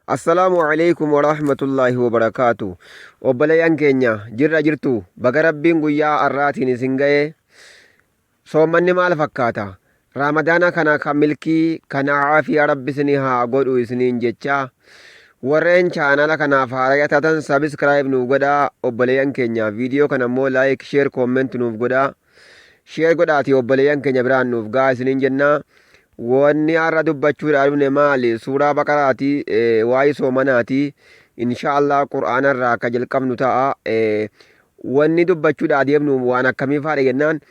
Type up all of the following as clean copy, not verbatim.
Assalaamu alaikum warahmatullaahi wabarakaatu. Obboleeyyan keenya jirra jirtu baga Rabbiin guyyaa har'aatiin isin ga'e. Soommanni maal fakkaata? Raamadaana kana kan milkii kan aafiyaa Rabbi isinii haa godhu isiniin jecha. Warreen chaanala kanaaf haaraya taatan sabiskiraayib nuuf godhaa obboleeyyan keenya. Viidiyoo kana immoo laayik, sheer, koommenti nuuf godhaa. Sheer godhaatii obboleeyyan keenya biraan nuuf gahaa isiniin jenna. Wanni har'a dubbachuudhaa dhufne maali? Suuraa Baqaraati, waa'ee soomanaati. Insha Allah Qur'aana irraa akka jalqabnu ta'a. Wanni dubbachuudhaa deemnu waan akkamii faadha jennaan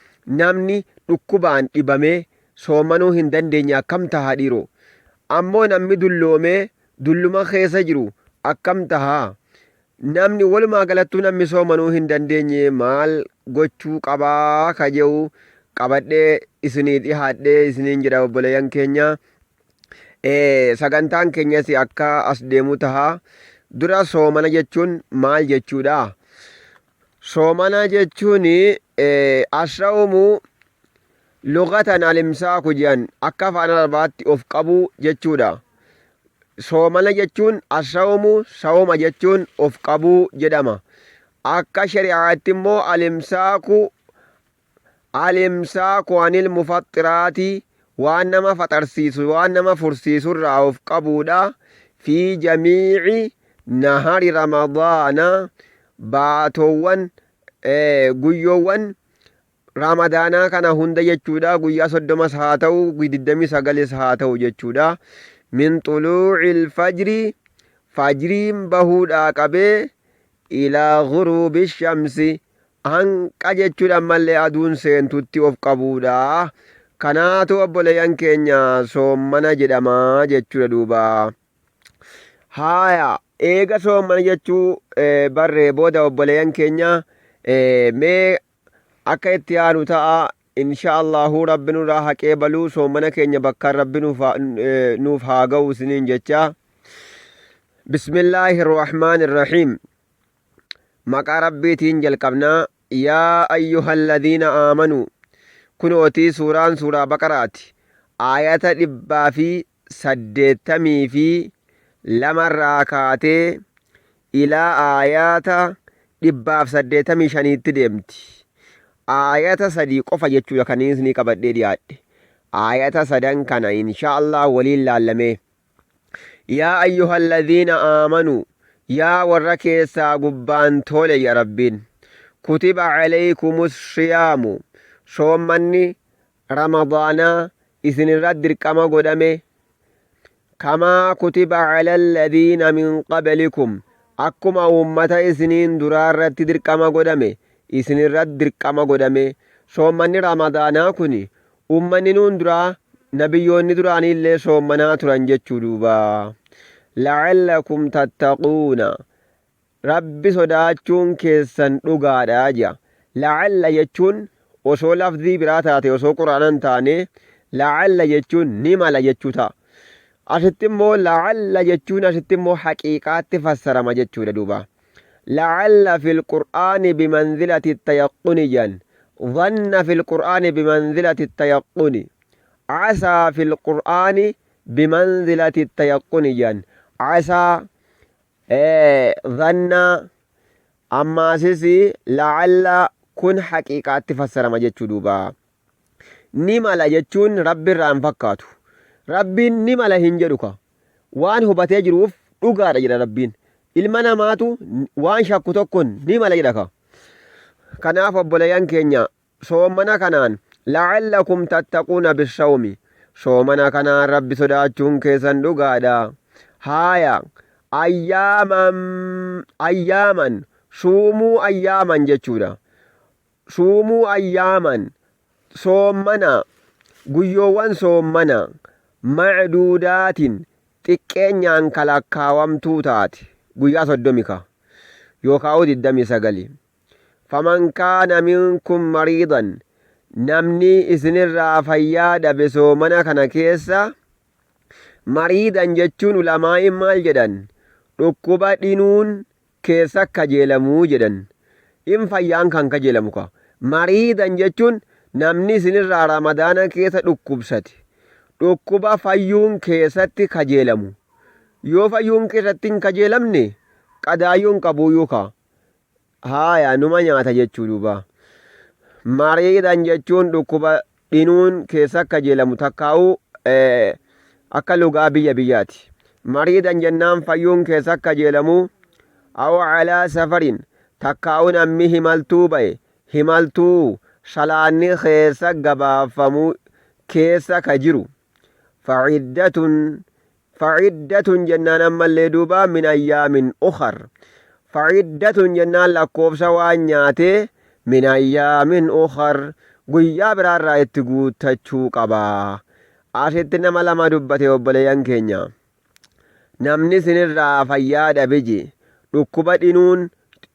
namni dhukkubaan dhibamee soomanuu hin dandeenye akkam taha dhiiroo? Ammoo namni dulloomee dulluma keessa jiru akkam taha? Namni walumaa galattuu namni soomanuu hin dandeenye maal gochuu qabaa ka je'u qabadhee isinii dhihaadhee isiniin jedha obboleeyyan keenya. Sagantaan keenyas akka as deemu taha. Dura soomana jechuun maal jechuudha? Soomana jechuun asrawumu lughatan alimsaaku jedhan akka afaan arabaatti of qabuu jechuudha. Soomana jechuun assawmu sawma jechuun of qabuu jedhama. Akka shari'aatti immoo alimsaaku alimsaaku anil mufaxxiraati waan nama faxarsiisu waan nama fursiisurraa of qabuudha fi jamiici nahari ramadaana baatowwan guyyoowwan Raamadaanaa kana hunda jechuudha guyyaa soddomas haa ta'u 29s haa ta'u jechuudha. Min xuluucil fajri fajriin bahuudhaa qabee ilaa ghuruubi shamsi hanqa jechuudha ammallee aduun seentutti of qabuudha. Kanaatu obboleeyyan keenya soommana jedhama jechuudha duuba. Haaya eega soommana jechuu barree booda obboleeyyan keenya mee Akka itti aanu ta'a insha Allahu rabbi nurraa haa qeebalu soomana keenya bakkaan rabbi nuuf haa ga'u isiniin jecha. Bismillaahi Rahmaani Rahiim. Maqaa rabbiitiin jalqabna. Yaa ayyuhalladhiina aamanuu. Kunootii suuraan suuraa baqaraati. Aayata 182 irraa kaatee ilaa aayaata 185tti deemti. Aayata 3 qofa jechuudha kan isinii qabadhee dhiyaadhe. Aayata sadan kana insha Allah waliin laallamee. Yaa ayyuhalladhiina aamanuu yaa warra keessaa gubbaan tole ya Rabbiin. Kutiba alaykumus siyaamu soommanni Ramadaanaa isinirra dirqama godhame Kamaa kutiba alalladiina min qablikum akkuma ummata isiniin duraa irratti dirqama godhame isin irratti dirqama godhame. Soommanni Ramadaanaa kuni ummanni nuun duraa nabiyyoonni duraanii illee soommanaa turan jechuu duuba. La'allakum tattaquuna Rabbi sodaachuun keessan dhugaadha je'a. La'alla jechuun osoo lafzii biraa taate osoo Qur'aana hin taane la'alla jechuun ni mala jechuu ta'a. Asitti immoo la'alla jechuun asitti immoo haqiiqaatti fassarama jechuudha duuba. La'alla fil Qur'aani bimanzilati tayaqquni jedhan. Dhanna fil Qur'aani bimanzilati tayaqquni. Asaa fil Qur'aani bimanzilati tayaqquni jedhan. Asaa Dhanna, ammaasis la'alla kun haqiiqaatti fassarama jechuu duuba. Ni mala jechuun Rabbi irraa hin fakkaatu. Rabbiin ni mala hin jedhu ka. Waan hubatee jiruuf dhugaadha jedha Rabbiin. Ilma namaatu waan shakku tokkoon ni mala jedha ka. Kanaaf obboleeyyan keenya Soomana kanaan, la'allakum tattaquuna bissawmi, soomana kanaan Rabbi sodaachuun keessan dhugaadha. Haaya, ayyaaman, ayyaaman, suumuu ayyaaman jechuudha. Suumuu ayyaaman, soommana, guyyoowwan soommana, ma'duudaatin, xiqqeenyaan ka lakkaawamtuu taate, guyyaa soddomi ka, yookaa'uu diddamii sagali. Faman kaana minkum mariidan namni isinirraa fayyaa dhabe soomana kana keessa mariidan jechuun ulamaa'iin maal jedhan dhukkuba dhinuun keessa kajeelamuu jedhan in fayyaan kan kajeelamu ka mariidan jechuun namni isinirraa ramadaana keessa dhukkubsate dhukkuba fayyuun keessatti kajeelamu. Yoo fayyuun keessatti hin kajeelamne qadaayyuu hin qabuuyyuu ka. Haaya numa nyaata jechuu duuba. Mariidan jechuun dhukkuba dhinuun keessa kajeelamu takkaa'uu akka lugaa biyya biyyaati. Mariidan jennaan fayyuun keessa kajeelamu aw calaa safarin takkaa'uu namni himaltuu ba'e himaltuu salaanni keessa gabaabfamu keessa ka jiru. Faciddatun Faciddatun jennaan ammallee duuba min ayyaamin ukhar. Faciddatun jennaan lakkoofsa waan nyaatee min ayyaamin ukhar guyyaa biraarraa itti guuttachuu qaba. Asitti nama lama dubbate obboleeyyan keenya. Namni isinirraa fayyaa dhabe je dhukkuba dhinuun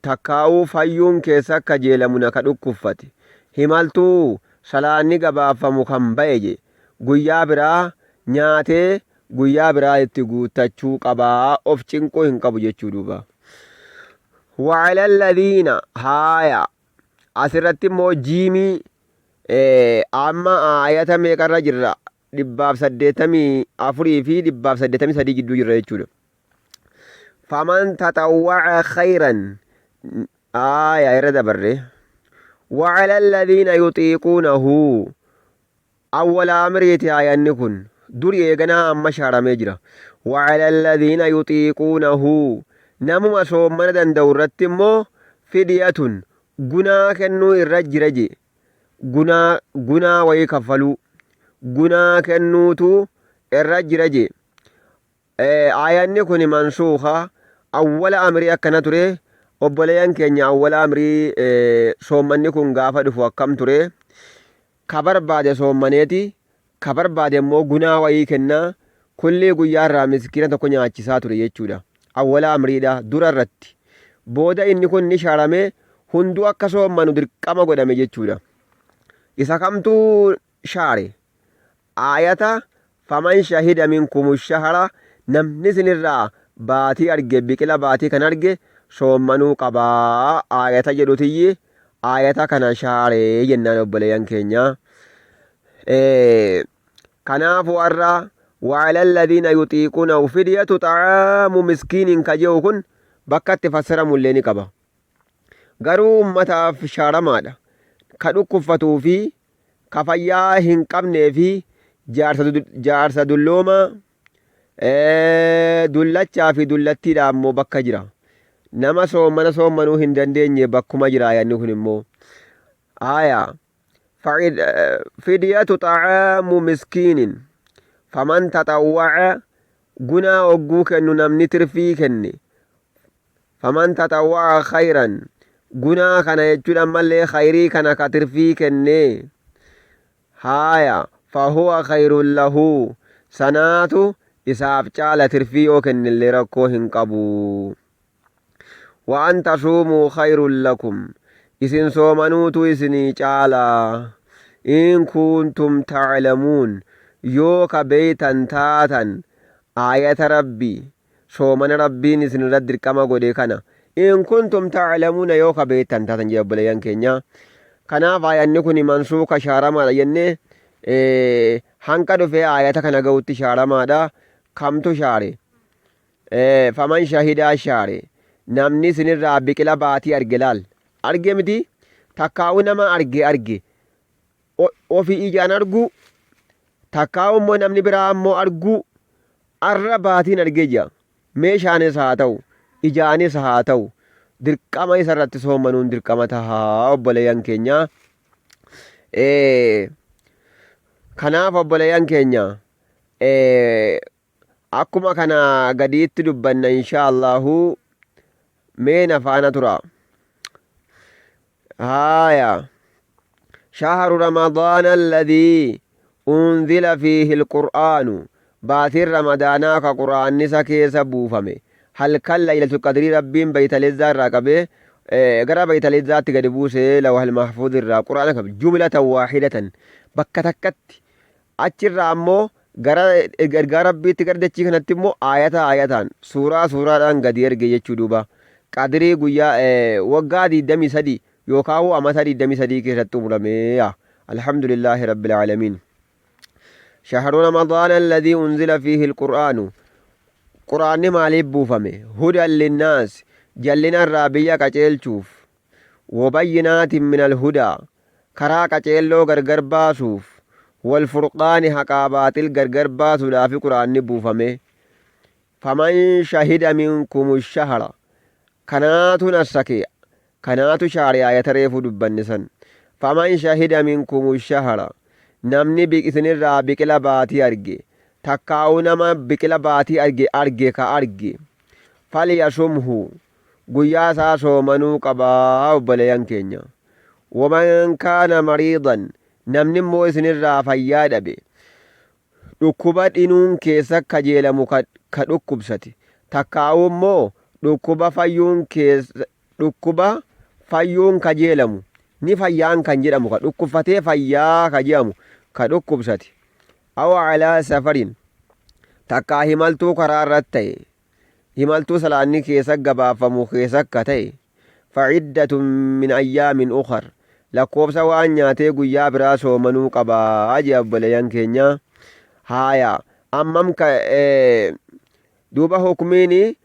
takkaa'uu fayyuun keessa kajeelamu na ka dhukkuffate. Himaltuu salaanni gabaabfamu kan ba'e je guyyaa biraa nyaatee guyyaa biraa itti guuttachuu qaba of cinquu hin qabu jechuu duuba. Wa'ala alladhiina haaya asirratti immoo jiimii amma aayata meeqarra jirra 184 fi 183 gidduu jirra jechuudha. Faman taxawwa'a khayran aaya irra dabarre wa'ala alladhiina yuxiiquunahu Awwala amriiti aayanni kun dur eeganaa amma shaaramee jira. Wa'ala alladhiina yuxiiquunahu namuma soommana danda'u irratti immoo fidiyatun gunaa kennuu irra jira je gunaa gunaa wayii kaffaluu gunaa kennuutu irra jira je Aayanni kuni mansuukha awwala amrii akkana ture obboleeyyan keenya awwala amrii soommanni kun gaafa dhufu akkam ture ka barbaade soommaneeti ka barbaade immoo gunaa wayii kennaa kullii guyyaa irraa miskiina tokko nyaachisaa ture jechuudha awwala amriidha dura irratti booda inni kun ni shaarame hunduu akka soommanu dirqama godhame jechuudha isa kamtu shaare Aayata Faman shahida minkumu shahra namni isinirraa baatii arge biqila baatii kan arge soommanuu qaba aayata jedhutiyyi aayata kana shaare jennaan obboleeyyan keenya. Kanaafuu har'a وعلى الذين يطيقونه فدية طعام مسكين ka jedhu kun bakka itti fassaramu illee ni qaba. Garuu ummataaf shaaramaadha. Ka dhukkubfatuu fi ka fayyaa hin qabnee fi jaarsa dulloomaa dullachaa fi dullattiidha ammoo bakka jira. Nama soommana soommanuu hin dandeenye bakkuma jira ayanni kun immoo. Aya fidyatu xa'aamu miskiinin faman taxawwa'a gunaa ogguu kennu namni tirfii kenne Faman taxawwa'a khayran gunaa kana jechuun ammallee khayrii kana ka tirfii kennee haaya fahuwa khayrun lahu sanaatu isaaf caala tirfii yoo kennellee rakkoo hin qabu. Wa an tasuumuu khayrun lakum isin soomanuutu isinii caala in kuntum ta'lamuun yoo ka beeytan taatan aayata rabbii Soomana Rabbiin isin irratti dirqama godhe kana in kuntum ta'lamuuna yoo ka beektan taatan jedha obboleeyyan keenya. Kanaaf aayanni kun mansuuka shaaramaadha jennee hanqa dhufee aayata kana ga'utti shaaramaadha. Kamtu shaare? Faman shahidaa shaare. Namni isinirraa biqila baatii arge laal. Arge miti takkaa'u nama arge arge. Ofii ijaan arguu takkaa'u immoo namni biraa immoo arguu Arra baatiin argee jira. Meeshaanis haa ta'u, ijaanis haa ta'u, dirqama isa irratti soommanuun dirqama taha obboleeyyan keenya. Kanaaf obboleeyyan keenya akkuma kana gadiitti dubbanna inshaa Allahu mee na faana tura. Haaya. Shahru Ramadaana alladhii unzila fiihi alqur'aanu baatiin Ramadaanaa ka qur'aanni isa keessa buufame halkan laylatul qadrii Rabbiin baytal izzaa irraa qabee gara baytal izzaatti gadi buuse lawhal mahfuuz irraa qur'aana kam jumlatan waahidatan bakka takkatti achirraa ammoo gara ergaa Rabbiitti gara dachii kanatti immoo aayata aayataan suuraa suuraadhaan gadi erge jechuu duuba qadrii guyyaa waggaa 23 yookaan hoo amata 23 keessatti xumuramee yaa alhamdulillaahi rabbil aalamiin. Shahru Ramadaana alladhii unzila fiihi alqur'aanu Qur'aanni maaliif buufame? Hudan linnaas, jallina irraa biyya qaceelchuuf. Wabayyinaatin minal hudaa, karaa qaceelloo gargar baasuuf. Wal furqaani, haqaa baaxil gargar baasuudhaafi Qur'aanni buufame. Faman shahida minkumu shahra, kanaatu nassake, kanaatu shaare aayata reefu dubbanne san. Faman shahida minkumu shahra, namni isinirraa biqila baatii arge, takkaa'uu nama biqila baatii arge arge ka arge, falyasumhu, guyyaa isaa soomanuu qabaa obboleeyyan keenya. Waman kaana mariidan, namni immoo isinirraa fayyaa dhabe, dhukkuba dhinuun keessa kajeelamu ka dhukkubsate, takkaa'uu immoo dhukkuba fayyuun keessa dhukkuba fayyuun kajeelamu ni fayyaan kan jedhamu ka dhukkubfatee fayyaa ka jedhamu ka dhukkubsate, aw alaa safarin, takkaa himaltuu karaa irratti ta'e, himaltuu salaanni keessa gabaabfamu keessa akka ta'e, fa'iddatun min ayyaamin ukhar, lakkoofsa waan nyaatee guyyaa biraa soomanuu qabaa jee obboleeyyan keenya. Haaya, ammam ka duuba hukmiin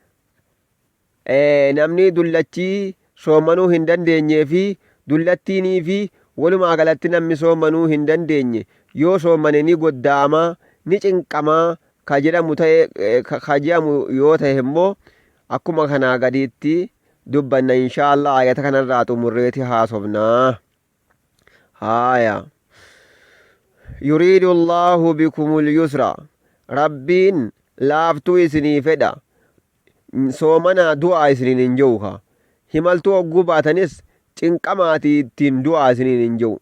namni dullachii soomanuu hin dandeenyee fi dullattiinii fi walumaa galatti namni soomanuu hin dandeenye yoo soomane ni goddaama, ni cinqamaa ka jedhamu ta'e, ka jedhamu yoo ta'e immoo akkuma kanaa gadiitti dubbanna inshaa Allah. Ayata kanarraa xumurreeti haasofna. Haaya, yuriidu Allaahu bikumul yusra, Rabbiin laaftuu isinii fedha. Soomanaa du'aa isiniin hin jiru, ka himaltuu hogguu baatanis cinqamaatii ittiin du'aa isiniin hin jiru.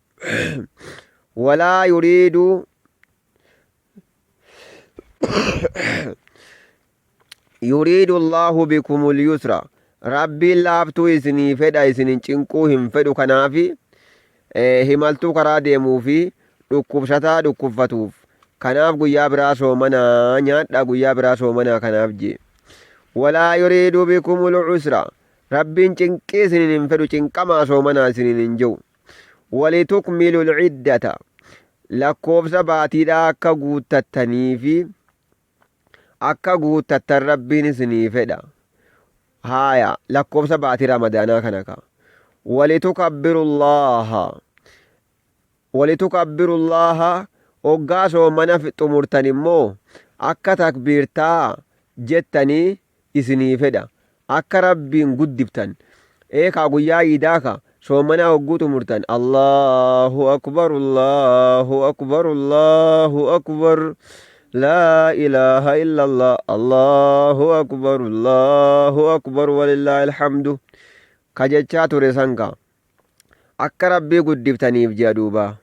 Walaa yuriidu yuriidu Allaahu bikumul yusra, Rabbiin laaftuu isinii fedha, isin cinquu hin fedhu. Kanaafi himaltuu karaa deemuu fi dhukkubsataa dhukkubfatuuf kanaaf guyyaa biraa soomanaa nyaadhaa, guyyaa biraa soomanaa kanaaf jee. Walaa yuriidu bikumul usra, Rabbiin cinqii isiniin hin fedhu, cinqamaa soomanaa isiniin hin jiru. Walitukmilul iddata, lakkoofsa baatiidhaa akka guuttattaniifi akka guuttattan Rabbiin isinii fedha. Haaya, lakkoofsa baatii Ramadaanaa kana ka. Walitukabbirullaaha, walitukabbirullaaha, hoggaa soomana xumurtan immoo akka takbiirtaa jettanii isinii fedha, akka Rabbiin guddiftan. Ee kaa, guyyaa iidaa ka soomanaa hogguu xumurtan Allahu akbar, Allahu akbar, Allahu akbar, laa ilaaha illallah, Allahu akbar, Allahu akbar, walillaahi alhamdu ka jechaa ture san ka akka Rabbii guddiftaniif jea. Duuba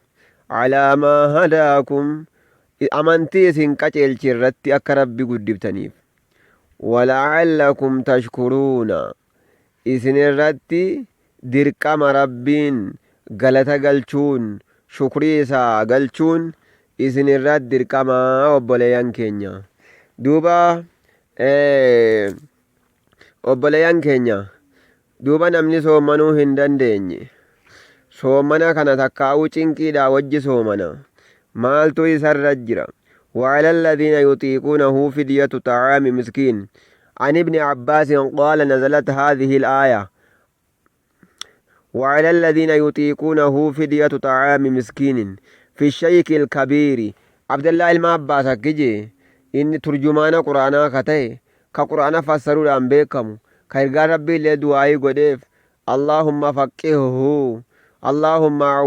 alaa maa hadaakum, amantii isin qaceelche irratti akka Rabbi guddiftaniif. Wala'allakum tashkuruuna, isin irratti dirqama Rabbiin galata galchuun, shukrii isaa galchuun isin irratti dirqama obboleeyyan keenya. Duuba obboleeyyan keenya, duuba namni soomanuu hin dandeenye soomana kana takkaa'uu cinqiidhaa wajji soomana maaltu isarra jira? وعلى الذين يطيقونه فدية طعام مسكين. عن ابن عباس قال: نزلت هذه الآية وعلى الذين يطيقونه فدية طعام مسكين في الشيخ الكبير. عبد الله ilma Abbaas akki jee, inni turjumaana Quraanaa ka ta'e, ka Quraana fassaruudhaan beekamu, ka ergaan Rabbii illee du'aayii godheef, Allaahumma faqqihhu, Allaahumma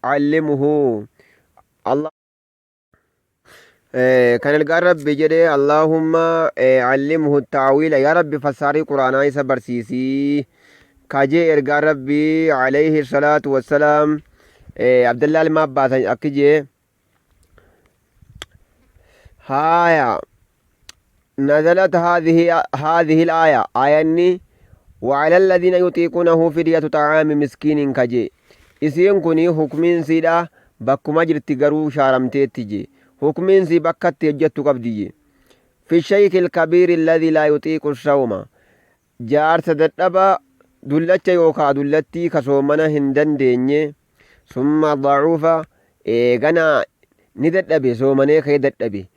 allimhu, kan ergaan Rabbi jedhe, Allaahumma allimhu ta'wiila, yaa Rabbi fassaarii Quraanaa isa barsiisii kajee ergaan Rabbii alayhi salaatu wassalaam. Abdallaa ilma Abbaas akki jee. Haaya, نزلت هذه الآية، آياني وعلى الذين يطيقونه فدية طعام مسكين كجي، isiin kuni hukmiin siidha bakkuma jirti garuu shaaramteetti je. Hukmiin sii bakkatti hojjettu qabdi je. في الشيخ الكبير الذي لا يطيق الصوم, jaarsa dadhaba dullacha yookaa dullattii ka soomana hin dandeenye, ثم ضعف, eeganaa ni dadhabe, soomanee ka'ee dadhabe,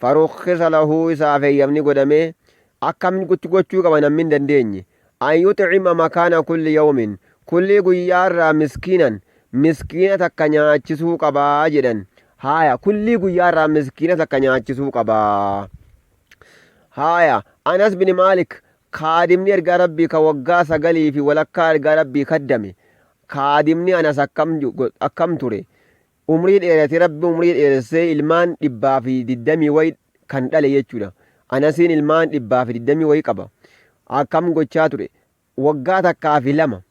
فرخص له, isaaf heeyyamni godhame. Akkam gochuu qaba namni hin dandeenye? An yuxcima makaana kulli yawmin, kullii guyyaarraa miskiinan, miskiina takka nyaachisuu qabaa jedhan. Haaya, kullii guyyaarraa miskiina takka nyaachisuu qabaa. Haaya, Anas bin Maalik, kaadimni ergaa Rabbii ka waggaa 9 fi walakkaa ergaa Rabbii kaddame, kaadimni Anas akkam ture? Umrii dheerate, Rabbi umrii dheeressee ilmaan 120 wayi kan dhale jechuudha. Anasiin ilmaan 120 wayi qaba. Akkam gochaa ture? Waggaa takkaa fi lama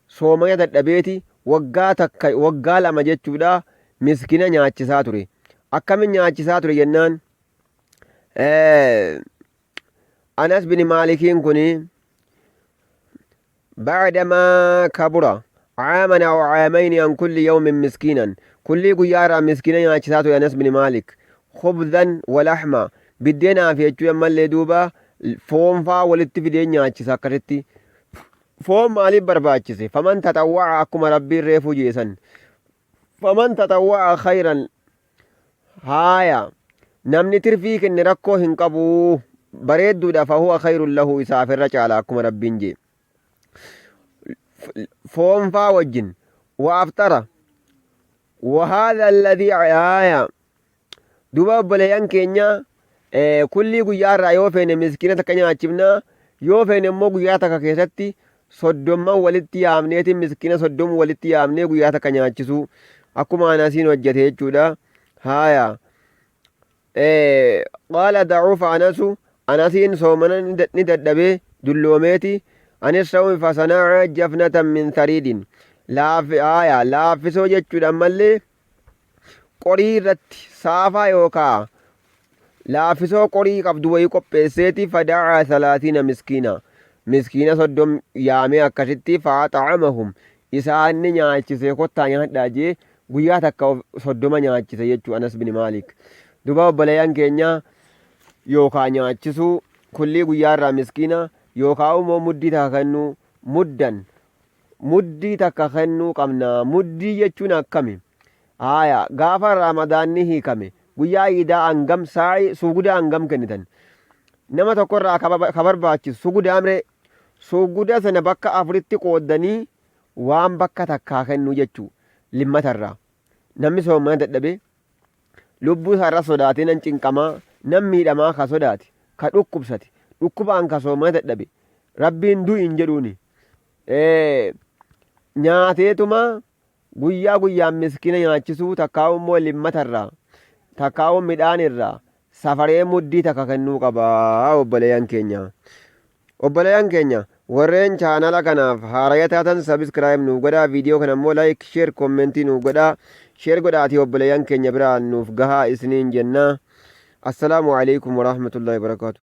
soomana dadhabeeti waggaa takka waggaa lama jechuudha miskina nyaachisaa ture. Akkamin nyaachisaa ture jennaan, Anas bin Maalikiin kuni Ba'damaa kabura caaman aw caamayni an kulli yawmin miskiinan, kullii guyyaa irraa miskiina nyaachisaa ture Anas bin Maalik, khubzan wa lahma, biddeenaa fi jechuun ammallee duuba foonfaa walitti fidee nyaachisa. Akkasitti foon maaliif barbaachise? Faman taxawwa'a, akkuma Rabbiin reefuu jeesan, faman taxawwa'a khayran. Haaya, namni tirfii kenne rakkoo hin qabu, bareedduudha, fahuwa khayrun lahu, isaaf irra caala, akkuma Rabbiin jee. Foonfaa wajjin wa aftara wa haadha alladhii. Haaya, duuba obboleeyyan keenya, kullii guyyaa irraa yoo feene miskiina takka nyaachifna, yoo feene immoo guyyaa takka keessatti 30n walitti yaamneetiin miskiina 30 walitti yaamnee guyyaa takka nyaachisuu, akkuma Anasiin hojjete jechuudha. Haaya, qaala dacuufa Anasu, Anasiin soomana ni dadhabee dulloomeeti anis sawmi, fasanaa'a jafnatan min sariidin. Haaya, laaffisoo jechuudha, ammallee qorii irratti saafaa yookaa laaffisoo qorii qabdu wayii qopheesseeti, fada'aa 30 miskiina, miskiina 30 yaamee akkasitti faaxa'amahum, isaanni nyaachise, kottaa nyaadhaa jee guyyaa takka 30 nyaachise jechuu Anas bin Maalik. Duba obboleeyyan keenya, yookaa nyaachisuu kullii guyyaa irraa miskiina, yookaa immoo muddii takka kennuu, muddan muddii takka kennuu qabna. Muddii jechuun akkami? Haaya, gaafa Ramadaanni hiikame guyyaa iidaa hangam saa'i suugudaa hangam kennitan? Nama tokko irraa ka barbaachisu sugudaa miree? Suuguda sana bakka afuritti qooddanii waan bakka takkaa kennuu jechuu limmatarraa. Namni soomana dadhabee lubbuu isaa irra sodaatee nan cinqamaa, nan miidhamaa ka sodaate, ka dhukkubsate, dhukkubaan ka soomana dadhabe, Rabbiin du'i hin jedhuuni. Nyaateetuma guyyaa guyyaan miskiina nyaachisuu, takkaa'u immoo limmatarraa, takkaa'u midhaan irraa safaree muddii takka kennuu qaba obboleeyyan keenya. Obboleeyyan keenya, warreen chaanala kanaaf haaraya taatan subscribe nuuf godhaa, viidiyoo kana immoo like, share, commentii nuuf godhaa, share godhaatii obboleeyyan keenya biraan nuuf gahaa isiniin jenna. Assalaamu alaikum warahmatullahi wabarakaatu.